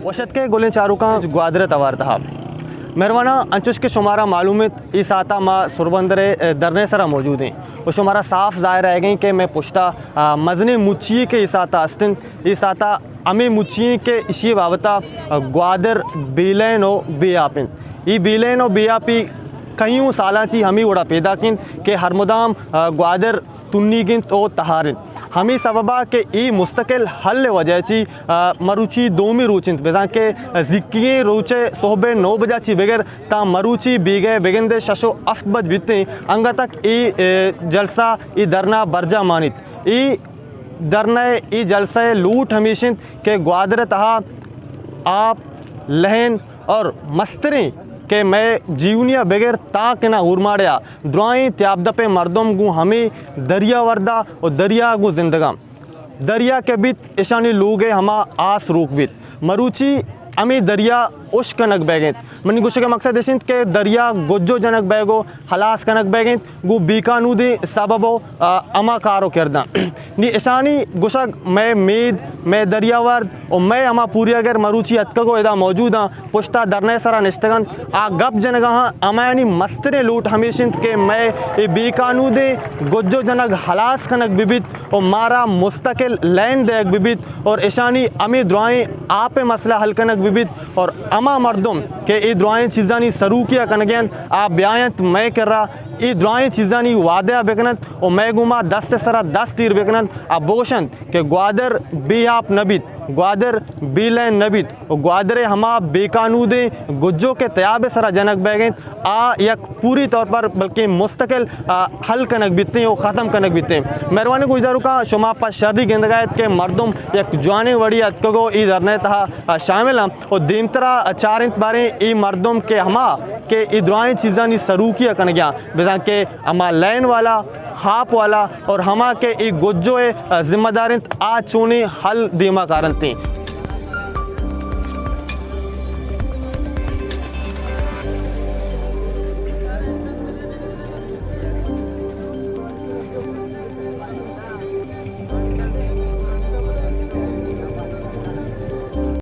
وش اتکے گلیں چاروکاں گوادر ءِ توار ءِ تہا۔ مہرواناں، انچوش کہ شمارا معلوم انت، اے ساعتا ما سربندر ءِ دھرنا ءِ سرا موجود ایں و شمارا صاف ظاہر آیگ انت کہ مئے پشتا، آ، مزنیں مچی کہ اے ساعتا است انت، اے ساعتا ہمے مچی کہ اشی بابتا، آ، گوادر بے لین و بے آپ انت۔ اے بے لین و بے آپی کئیوں سالاں چی ہمے وڑا پیداک انت کہ ہر مدام، آ، گوادر تنیگ انت و تہار انت۔ ہمے سببا کہ اے مستقل ہل ءِ وجہ چی، آ، مروچی دومی روچ انت، بزاں کہ زیکگیں روچ ءِ سہب ءِ نو بجا چی بگر تاں مروچی بیگہ بگندے شش و ہفت بج بیتیں، انگا تک اے، اے جلسہ، اے دھرنا برجا مانیت۔ اے دھرنا ءِ، اے جلسہ ءِ لوٹ ہمیش انت کہ گوادر ءِ تہا آپ، لین اور مستریں کہ مئے جیونیا بگر تاکنا اورماڑیا درائیں تیاب دپیں مردم گوں ہمے دریا وردا و دریا گوں زندگاں۔ دریا کہ بیت، اشانی لوگ ءِ ہما آس روک بیت۔ مروچی ہمے دریا ہشک کنگ بیگ انت۔ منی گوشگ ءِ مقصد اش انت کہ دریا گجو جنگ بیگ و ہلاس کنگ بیگ انت گوں بے قانودیں سبب و، آ، ہما کار و کرداں۔ نی اشانی گوشگ مئے مید، مئے دریاورد و مئے ہما پوریاگر مروچی اتکگ و ادا موجوداں، پشتا دھرنا ءِ سرا نشتگ انت، آ گپ جنگا ہاں۔ ہمایانی مستریں لوٹ ہمیش انت کہ مئے اے بے قانودیں گجو جنگ ہلاس کنگ بہ بیت و مارا مستقل لین دیگ بہ بیت اور اشانی ہمے درائیں آپ ءِ مسئلہ حل کنگ بہ بیت اور ہما مردم کہ اے درائیں چیزانی سروکیا کنگ ءَ انت، آ بیاینت مئے کرا، اے درائیں چیزانی وعدہ بکننت و مئے گوما دست ءِ سرا دست ایر بکننت، آ بگوشنت کہ گوادر بے آپ نہ بیت، گوادر بے لین نہ بیت و گوادر ءِ ہما بے قانودیں گجو کہ تیاب ءِ سرا جنگ بیگ انت، آ یک پوری طور پر بلکیں مستقل، آ، حل کنگ بیتیں و ختم کنگ بیتیں۔ مہروانیں گوشداروکاں، شما پہ شری گندگا ات کہ مردم یک جوانیں وڑی اتکگ و اے دھرنا ءِ تہا، آ، شامل انت و دیمترا چارنت باریں اے مردم کہ ہما کہ اے درائیں چیزانی سروکیا کنگیاں، بزاں کہ ہما لین والا، ہاپ والا اور ہما کہ اے گجو ءِ، آ، ذمہ دار انت، آ چونیں حل دیما کارنتیں۔